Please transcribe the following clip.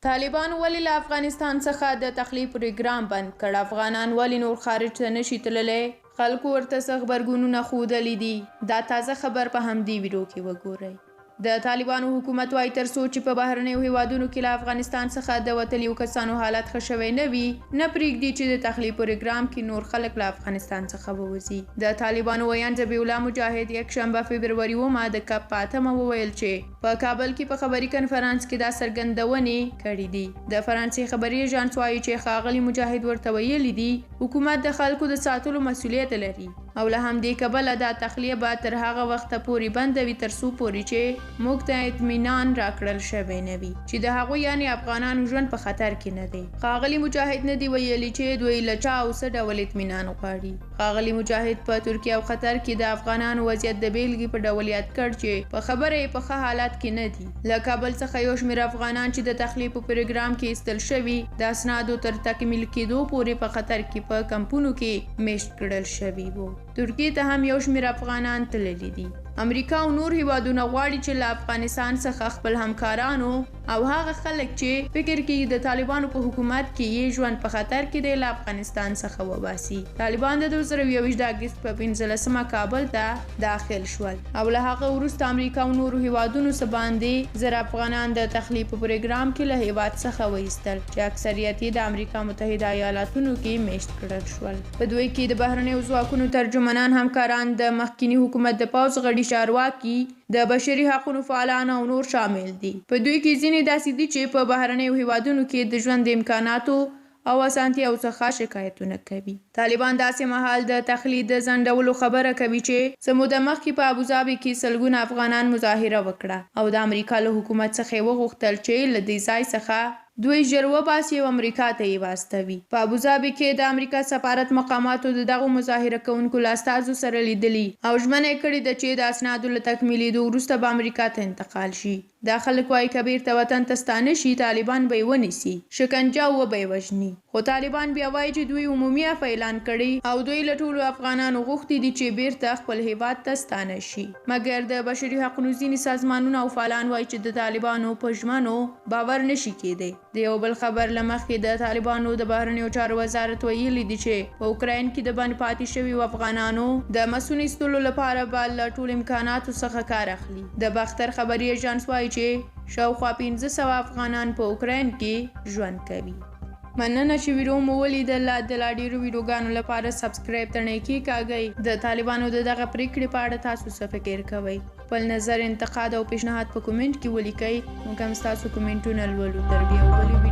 طالبانو ولې له افغانستان څخه د تخلیې پروګرام بند کړ؟ افغانان ولې نور خارج ته نه شي تللی؟ خلکو ورته څه غبرګونونه ښودلي دي؟ دا تازه خبر په همدې ویډیو کې وګورئ. د طالبانو حکومت وايي، تر څو چې په بهرنیو هېوادونو کې له افغانستان څخه د وتلیو کسانو حالت ښه شوی نه وي، نه پرېږدي چې د تخلیې پروګرام کې نور خلک له افغانستان څخه ووځي. د طالبانو ویاند ذبیح الله مجاهد یکشنبه فبروري اومه د کب په اتمه وویل چې په کابل کې په خبري کنفرانس کې دا څرګندونې کړې دي. د فرانسې خبري اژانس وايي چې ښاغلي مجاهد ورته ویلي دي، حکومت د خلکو د ساتلو مسولیت لري او له همدې کبله دا تخلیه به تر هغه وخته پورې بنده وي تر څو پورې چې موږ ته اطمینان راکړل شوی نه وي چې د هغوی یعنې افغانانو ژوند په خطر کې نه دی. ښاغلي مجاهد نه دي ویلي چې دوی له چا او څه ډول اطمینان غواړي. ښاغلي مجاهد په ترکیه او قطر کې د افغانانو وضعیت د بېلګې په ډول یاد کړ چې په خبره یې په ښه حالت کې نه دي. له کابل څخه یو شمېر افغانان چې د تخلیې په پروګرام کې ایستل شوي، د اسنادو تر تکمیل کېدو پورې په قطر کې په کمپونو کې مېشت کړل شوي وو. ترکیې ته هم یو شمېر افغانان تللي دي. امریکا او نور هېوادونه غواړي چې له افغانستان څخه خپل همکارانو او هغه خلک چې فکر کېږي د طالبانو په حکومت کې یې ژوند په خطر کې دی، له افغانستان څخه وباسي. طالبان د 2021 د اګست په 15مه کابل ته داخل شول او له هغه وروسته امریکا او نورو هېوادونو څه باندې 1000 افغانان د تخلیې په پروګرام کې له هېواد څخه وایستل چې اکثریت یې د امریکا متحده ایالاتونو کې مېشت کړل شول. په دوی کې د بهرنیو ځواکونو ترجمنان، همکاران، د مخکیني حکومت د پوځ غړي، چارواکي، د بشري حقونو فعالان او نور شامل دي. په دوی کې ځینې داسې دي چې په بهرنیو هېوادونو کې د ژوند د امکاناتو او اسانتیاوو څخه شکایتونه کوي. طالبان داسې مهال د تخلیې د ځنډولو خبره کوي چې څه موده مخکې په ابوظابي کې سلګونه افغانان مظاهره وکړه او د امریکا له حکومت څخه یې وغوښتل چې له دې ځای څخه دوی ژر وباسي او امریکا ته یې واستوي. په ابوظابي کې د امریکا سفارت مقاماتو د دغو مظاهره کوونکو له استازو سره لیدلي او ژمنه یې کړې ده چې د اسنادو له تکمیلېدو وروسته به امریکا ته انتقال شي. دا خلک وايي که بېرته وطن ته ستانه شي، طالبان به یې ونیسي، شکنجه او وبه یې وژني. خو طالبان بیا وايي چې دوی عمومي عفوه اعلان کړې او دوی له ټولو افغانانو غوښتي دي چې بېرته خپل هېواد ته ستانه شي. مګر د بشري حقونو ځینې سازمانونه او فعالان وايي چې د طالبانو په ژمنو باور نه شي کېدی. د یو بل خبر له مخې د طالبانو د بهرنیو چارو وزارت ویلي دي چې په اوکراین کې د بند پاتې شویو افغانانو د مسون ایستلو لپاره به له ټولو امکاناتو څخه کار اخلي. د باختر خبري اژانس وايي چې شاوخوا 500 افغانان په اوکراین کې ژوند کوي. مننه چې ویډیو مو ولیدله. د لا ډیرو ویډیوګانو لپاره سبسکرایب تڼۍ کیکاږئ. د طالبانو د دغه پریکړې په اړه تاسو څه فکر کوئ؟ خپل نظر، انتقاد او پیشنهاد په کومنټ کې ولیکئ. موږ هم ستاسو کومنټونه لولو. تر بیا بلې ویډیو.